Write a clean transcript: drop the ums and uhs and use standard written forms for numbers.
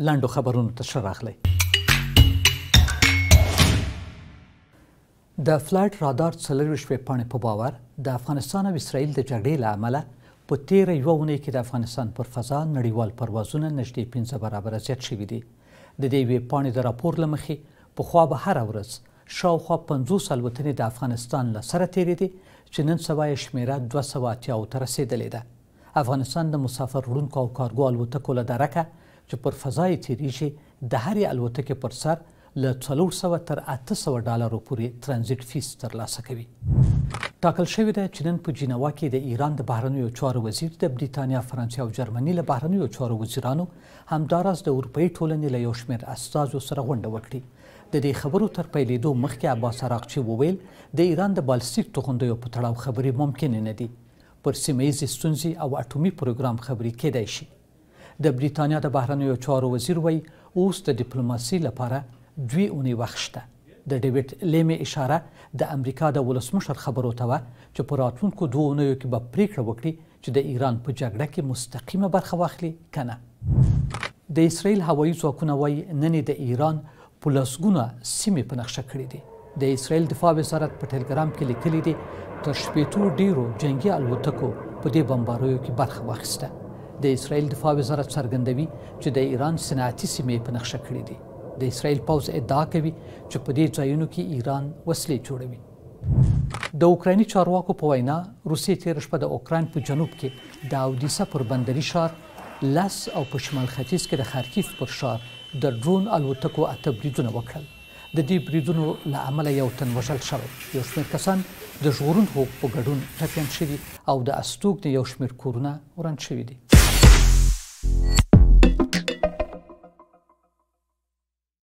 لنډو خبرونو ته ښه راغلی. د فلایټ رادار 24 ویبپاڼې په باور د افغانستان او اسراییل د جګړې له امله په تېره یوه اونۍ کې د افغانستان پر فضا نړیوال پروازونه نږدې 5 برابره زیات شوي دي. د دې ویبپاڼې د راپور له مخې پخوا به هره ورځ شاوخوا 50 الوتنې د افغانستان له سره تېرېدې چې نن سبا یې شمېره 280 ته رسېدلې ده. افغانستان د مسافر وړونکو او کارګو الوتکو له درکه چې پر فضا یې تېرېږي د هرې الوتکې پر سر له 400 تر 800 ډالرو پورې ترانزیټ فیس ترلاسه کوي. ټاکل شوې ده چې نن په جینوا کې د ایران د بهرنیو چارو وزیر د بریتانیا، فرانسې او جرمني له بهرنیو چارو وزیرانو همداراز د اروپایي ټولنې له یو شمېر استازو سره غونډه وکړي. د دې خبرو تر پیلېدو مخکې عباس عراقچي وویل د ایران د بالستیک توغندیو په تړاو خبرې ممکنې نه دي، پر سیمه ییزې ستونزې او اټومي پروګرام خبرې کېدای شي. د بریتانیا د بهرنیو چارو وزیر وایي اوس د ډیپلوماسي لپاره 2 اونۍ وخت شته. د ډیویډ لیمې اشاره د امریکا د ولسمشر خبرو ته وه چې په راتلونکو 2 اونیو کې به پریکړه وکړي چې د ایران په جګړه کې مستقیمه برخه واخلي که نه. د اسراییل هوایي ځواکونه وایي نن یې د ایران په لسګونه سیمې په نقشه کړې دي. د اسراییل دفاع وزارت په ټلګرام کې لیکلي دي تر 60 ډیرو جنګي الوتکو په دې بمباریو کې برخه واخیسته. د اسراییل دفاع وزارت څرګندوي چې د ایران صنعتي سیمې په نقشه کړې دي. د اسراییل پوځ ادعا کوي چې په دې ځایونو کې ایران وسلې جوړوي. د اوکرایني چارواکو په وینا روسیې تېره شپه د اوکراین په جنوب کې د اودیسه پر بندري ښار 10 او په شمال ختیځ کې د خارکیف پر ښار د ډرون الوتکو 8 بریدونه وکړل. د دې بریدونو له امله یو تن وژل شوی، یو شمېر کسان د ژغورونکو په ګډون ټپیان شوي او د استوګنې یو شمېر کورونه وران شوي دي.